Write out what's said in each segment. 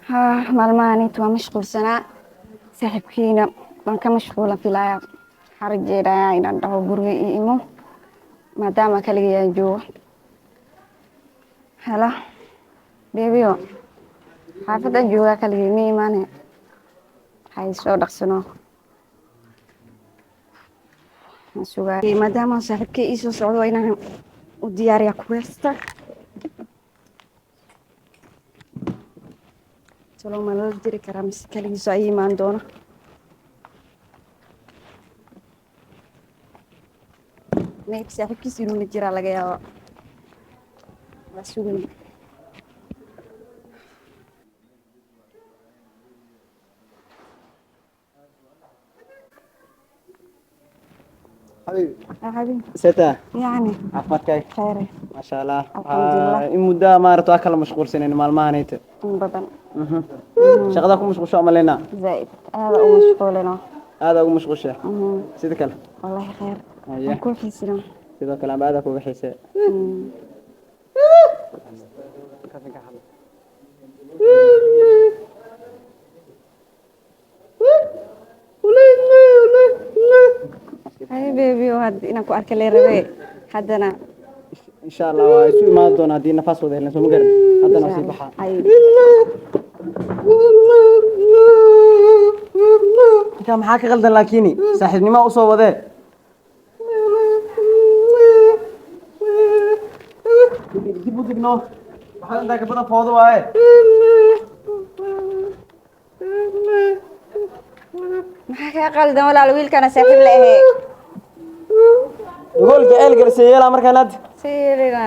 Haa, maalmahanit waa mashquulsanaa, saaxiibkiina waan ka mashquulan filaya. Waxaan rajeynayaa inaan dhaho guriga ii imo maadaama kaligay aan joogo. Helo beebiyo, xaafadaan joogaa, kaligay ma imaane, hay soo dhaqsano. Waan sugaa maadaama saaxiibkay ii soo socdo, waa inaan u diyaariyaa kuweesta. Talo ma lala jiri karaa mise kaligiis ay imaan doona? Maybe saaxiibkiis inuu la jiraa laga yaaba. Waa sugay. Xabiibi. Xabiib. Seta. Yacni. Caafimaadkaaga? Khayre. Maasha Allah. Alxamdulilah. In muddaa maarata waa kala mashquulsanayn maalmahanayta. In badan. Shaqada ku mashquulsho amaleynaa. Zaaid aada u mashquulino. Aada ugu mashquulsha. Sida kale? Wallahi khayr. Haye. Waan kuu xiisina. Sidoo kale amba aada kuga xiisee. Haye baby, hadda inaan ku arka lee rabe haddana. Insha Allah waa isu imaan doonaa haddii nafaas wada helna, soo ma garan? Haddana waa sii baxaa. Ay. Ninkaa maxaa ka qaldan? Laakiini saaxiibnimo usoo wadee. Dib u digno, waxaa intaa ka badan foodo waaye. Maxaa kaa qaldan walaal? Wiilkana saaxiib la ahee. Dhagool jaceyl galsee yeelaa markaan hadda. Si yeelina.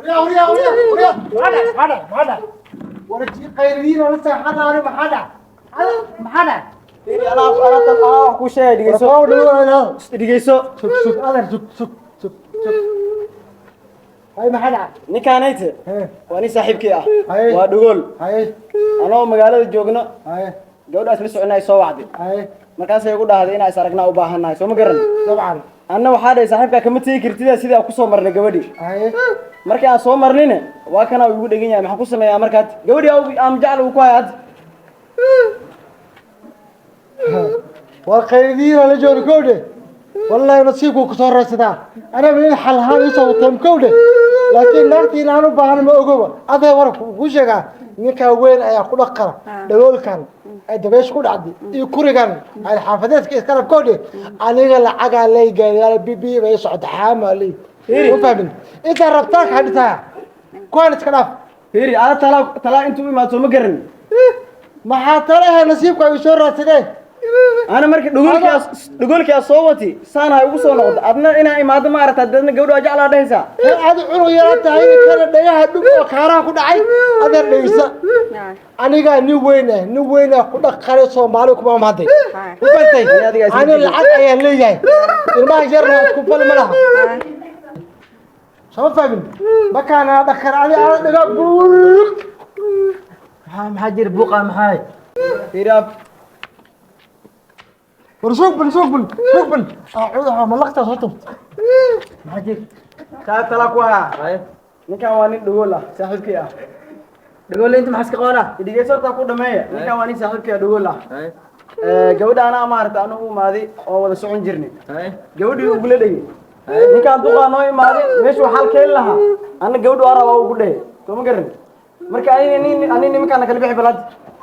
Anaa anaa wax kuu sheegay, dhegeyso, dhegeyso. Ninkaanayte waa nin saaxiibkii ah, waa dhagool. Anoo magaalada joogno gabadhaas la soconay soo wacday, markaasay igu dhahday inaa is aragnaa u baahannahay, soo ma garan? Anna waxaa dhahay saaxiibkaa kama tegi kartida sidii aan kusoo marnay gabadhii. Markii aan soo marnine waa kana uu igu dhegan yahay. Maxaan ku sameeyaa markaad gabadhii aan jecel uu ku haya hadda? War qaylidiina la joogo kowdhe, wallahi nasiibku ku soo raadsadaa. Anaga in xal ahaan isoo wateen kowdhe, laakiin naagtii inaan u baahan ma ogoba. Adee war ku sheegaa, ninkaa weyn ayaa ku dhaqara dhagoolkan ay dabeesha ku dhacday iyo kurigan ay xaafadeedka iska rab kowdhe. Aniga lacagaa lay gaariyaal bibi bay socota xaama lay, ma fahmin? Intaa rabtaa kaa dhitaa, kuwaan iska dhaaf. Fiiri, ada talaa talaa intuu u imaado, soo ma garan? Maxaa tala ahe? Nasiibku ay soo raadsadeen. Ana marka dhagoolkaas dhagoolkaas soo wati saan hay ugu soo noqdo, adna inaa imaado ma aragtaa? Dadna gabadha waa jeclaa dhahaysaa. Adi cunug yara tahay, kana dhagaha dhug oo kaaraha ku dhacay. Adeer dhegeysa, anigaa nin weyn ah, nin weyn ah ku dhaqanay Soomaali kuma mahadday, ma fahantay? Ani lacag ayaan leeyahay, ilmaha yarna isku fal ma laha, soo fahmin? Markaana dhaqan adi ana dhagaa buug. Maxaa jira buuqa? Maxaa? Fiiri ab. War suuq bal, suuq bal, suuq bal, acuudu malaqtaa soo tubt. Maxaa jira? Taa talaa ku hayaa. Ninkan waa nin dhagool ah, saaxiibkii ah. Dhagool inta maxaa iska qabanaa? Dhegeyso horta ku dhameeya. Ninkan waa nin saaxiibkii ah, dhagool ah. Gabadha anaa maaragta anu u imaaday oo wada socon jirnay, gabadhii ugula dhegay. Ninkaan duqaa noo imaaday meeshuu xal keeni lahaa, anna gabadhu arabaa ugu dhehe, soo ma garan? Marka ani nin ani nimankaana kala bixi balad.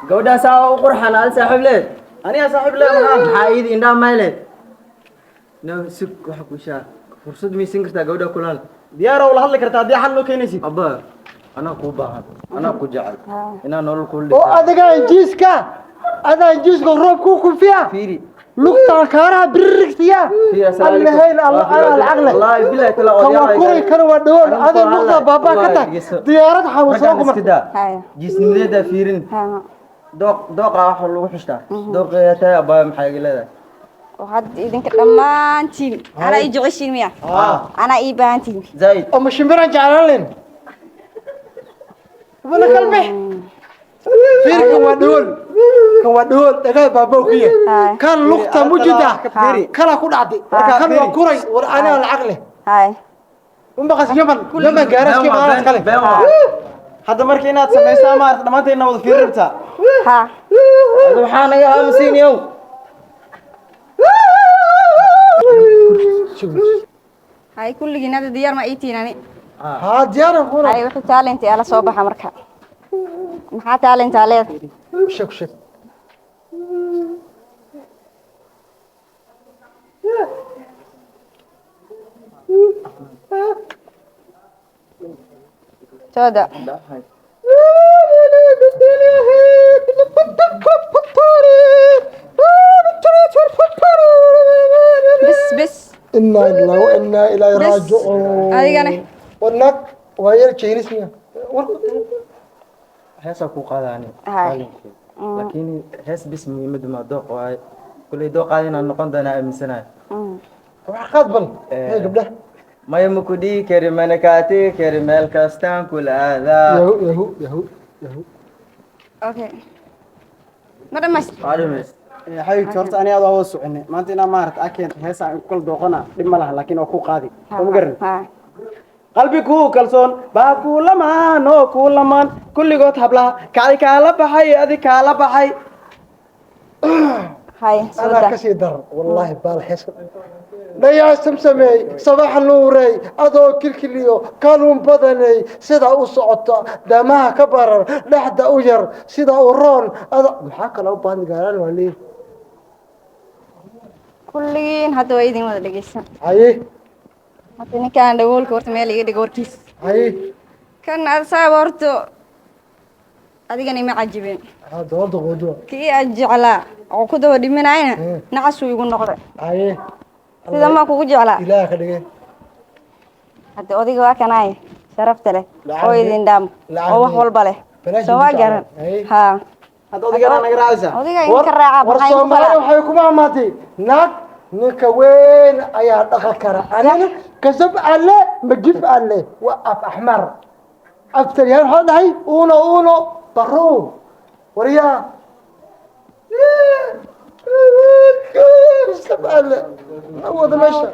Gabadhaasaa u qurxan al saaxiib leed. Anigaa saaxiib le maxaa? Maxaa iidi indhaha mayleed? No sug, waxa ku shaa fursad maysan kartaa gabadha kulaal. Diyaar oo la hadli kartaa haddii xal noo keenaysid. Abba, anaa kuu baahan, anaa ku jecel inaa nolol kula oo dhigtaa. Adigaa injiiska, adaa injiiska roob ku kufiya. Fiiri. Lugtaan kaaraha biririgsiya. Fiiri, assalaamu calaykum. Allahayn alla anaa lacag leh. Wallaahi billahi tala kan waa kuri, kan waa dhagool. Anigu adee ku lugta hadlay. baabaa ka Wallahi tahay dhegeyso. Diyaarad xanuunsan Raggaan ku iska martay. daa. Haya. Jiisnimadeedaa fiirin. Haa. Dooq dooqa waxa lagu xishtaa dooqeeda tahay. Abbaaya, maxaa iga leedahay? Oo hadda idinka dhammaantiin anaa ii jeceshiin miya? Anaa ii baahantiin? Zaid. Oo ma shimbiraan jeclaan len wala kalbe. Fiirkan waa dhagool, Kan waa dhagool dhagaal baa ku yahay. Haye. Kan lugta mujida. Fiiri. Kala ku dhacday. Kan waa kuray war anaa lacag leh. Haye. Umbaqas Yaman Yaman gaaraskii maalaas kale. Been waa. Hadda marka inaad samaysaa maarata dhammaanteedna wada fiiri rabtaa. Ha. Hadda waxaa naga aamusiinayow. Haye, kulligiin hadda diyaar ma ii tihiin ani? Haa, diyaaran kuna. Haye, wixii talent ala soo baxa marka. Maxaa talent aa leedahay? Sheeg sheeg. Tooda. Bis bis. Inna lillahi wa inna ilayhi Bes. raaji'uun. Adigana? Wanag waa yar Chinese miya? War Heesaa kuu qaadaani. Haye. Laakiin hees bis muhiimadu ma dooq waaye. Kuley dooqaada inaan noqon doonaa aaminsanahay. Wax qaad bal. Hey gabdhaha. Maya, ma ku dhihi kari, mana kaa tegi kari, meel kastaan kula aadaa. Yahu yahu yahu yahu. Okay, ma dhamays? Waa dhameys. Xabiibti, horta ani aad waa wada soconay maanta inaa maarata aa keento heesa aan ku kala dooqana dhib ma laha, laakiin waa ku qaadi, soo ma garan? Ha. Qalbi kuu kalsoon baa kuu lamaan oo kuu lamaan, kulligood hablaha kacdi kaala baxay, adi kaala baxay. Haye, soo anaa daa. Ka sii daran wallaahi baal heeska dhayaa samsameey sabax nuurey adoo kilkiliyo kaluun badaney sidaa u socota damaha ka barar dhexda u yar sida u roon ada maxaa kaloo u baahan gaaraan waa leeyahay. Kulligiin hadda waa idin wada dhegeysan. Haye. Hadda ninkaan dhagoolka horta meel iga dhigo warkiis. Haye. Kan asaaba horta adigana ima cajibin. Ha doorda qodo. Kii aan jeclaa oo ku daba dhimanayna nacasuu igu noqday. Haye. Sida maa kugu jeclaa? Ilaah ka dhigay. Hadda odayga waa kanaay sharafta leh Lacag oo idin dhaamo lacag oo wax walba leh. Balaash soo waa idin garan. jeclaa. Haye. Ha. Hadda odaygana naga raacaysaa. Odayga idinka raaca war maxaa idinku Soomaali falaa? Waxay kuma amaatay naag ninka weyn ayaa dhaqan kara, anina kasab alle magif alle waa af axmar af talyaani waxaa dhahay uno uno baru waryaa kasab alle wada meesha.